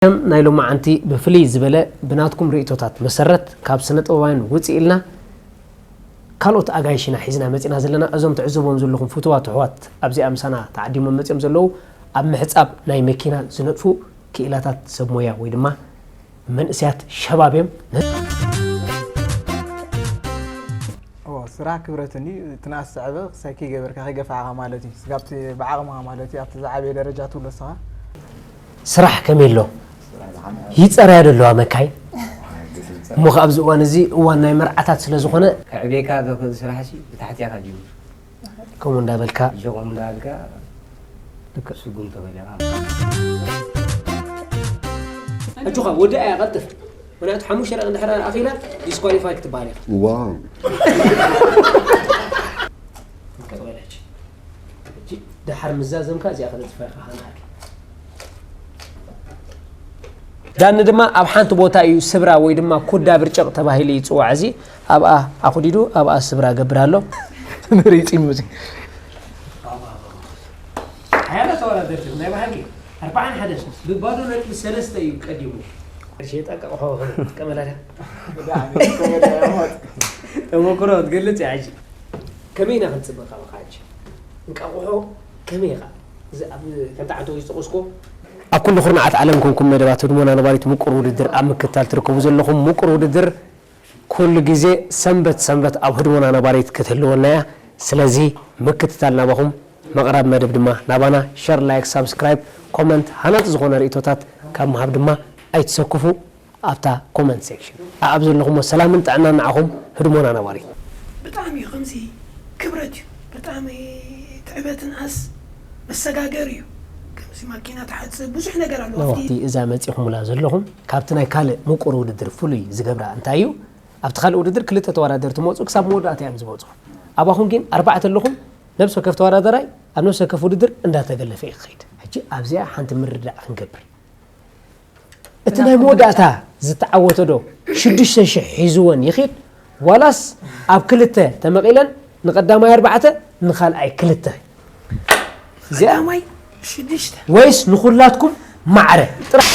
ከም ናይ ሎማዓንቲ ብፍልይ ዝበለ ብናትኩም ርእይቶታት መሰረት ካብ ስነ ጥበባውያን ውፅእ ኢልና ካልኦት ኣጋይሽ ኢና ሒዝና መፂና ዘለና። እዞም ትዕዘቦም ዘለኹም ፍቱዋት ኣሕዋት ኣብዚኣ ምሳና ተዓዲሞም መፂኦም ዘለዉ ኣብ ምሕፃብ ናይ መኪና ዝነጥፉ ክኢላታት ሰብ ሞያ ወይ ድማ መንእሰያት ሸባብ እዮም። ስራሕ ክብረትኒ ትናስ ሰዕበ ክሳይ ከይገበርካ ከይገፋዕካ ማለት እዩ። ስጋብቲ ብዓቕምኻ ማለት እዩ ኣብቲ ዝዓበየ ደረጃ ትብሎ ስኻ። ስራሕ ከመይ ኣሎ ይፀርያ ደለዋ መካይ እሞ ከ ኣብዚ እዋን እዚ እዋን ናይ መርዓታት ስለ ዝኾነ ከዕቤካ ዘኽእል ስራሕ ሲ ብታሕትያ ካ ጅምር ከምኡ እንዳበልካ ሸቆም እንዳልካ ስጉም ተበሊኻ ኣጆኻ ወዲ ኣያ ቀልጥፍ ምክንያቱ ሓሙሽተ ደቂ እንድሕር ኣኺላ ዲስኳሊፋይ ክትበሃል ኢኻ ዋው ቀጥበለች እጂ ደሓር ምዛዘምካ እዚኣ ከነጥፋ ኢኻ ሃናሃር ዳኒ ድማ ኣብ ሓንቲ ቦታ እዩ ስብራ ወይ ድማ ኩዳ ብርጭቕ ተባሂሉ ይፅዋዕ እዚ ኣብኣ ኣኹዲዱ ኣብኣ ስብራ ገብር ኣሎ መሪፂ ሙዚ ሓያለ ተወዳደርቲ ናይ ባህጊ ኣርባዓን ሓደን ብባዶ ነጥቢ ሰለስተ እዩ ቀዲሙ ሸጣ ቀቕሖ ቀመላዳ ተመክሮ ትገልፅ እያ ሕጂ ከመይ ኢና ክንፅበ ካብ ካጅ እንቃቑሖ ከመይ ኢኻ እዚ ኣብ ከምቲ ዓንተው ዝጠቐስኮ ኣብ ኩሉ ኩርናዓት ዓለም ኮንኩም መደባት ህድሞና ነባሪት ምቁር ውድድር ኣብ ምክትታል ትርከቡ ዘለኹም ምቁር ውድድር ኩሉ ግዜ ሰንበት ሰንበት ኣብ ህድሞና ነባሪት ክትህልወና እያ ስለዚ ምክትታል ናባኹም ምቕራብ መደብ ድማ ናባና ሸር ላይክ ሳብስክራይብ ኮመንት ሃናፂ ዝኾነ ርእቶታት ካብ ምሃብ ድማ ኣይትሰክፉ ኣብታ ኮመንት ሴክሽን ኣኣብ ዘለኹሞ ሰላምን ጥዕናን ንዓኹም ህድሞና ነባሪ። ብጣዕሚ እዩ ከምዚ ክብረት እዩ ብጣዕሚ ትዕበትን ኣስ መሰጋገር እዩ ከምዚ ማኪና ትሓፅብ ብዙሕ ነገር ኣሎ ኣብቲ ኣብቲ እዛ መፂኹምላ ዘለኹም ካብቲ ናይ ካልእ ምቁር ውድድር ፍሉይ ዝገብራ እንታይ እዩ ኣብቲ ካልእ ውድድር ክልተ ተወዳደርቲ መፁ ክሳብ መወዳእታ እዮም ዝመፁ ኣባኹም ግን ኣርባዕተ ኣለኹም ነብሲ ወከፍ ተወዳደራይ ኣብ ነብሲ ወከፍ ውድድር እንዳተገለፈ እዩ ክኸይድ ሕጂ ኣብዚኣ ሓንቲ ምርዳእ ክንገብር እቲ ናይ መወዳእታ ዝተዓወተ ዶ ሽዱሽተ ሽሕ ሒዝወን ይኺድ ዋላስ ኣብ ክልተ ተመቒለን ንቐዳማይ ኣርባዕተ ንኻልኣይ ክልተ እዚኣ ቀዳማይ ሽዱሽተ ወይስ ንኹላትኩም ማዕረ ጥራሕ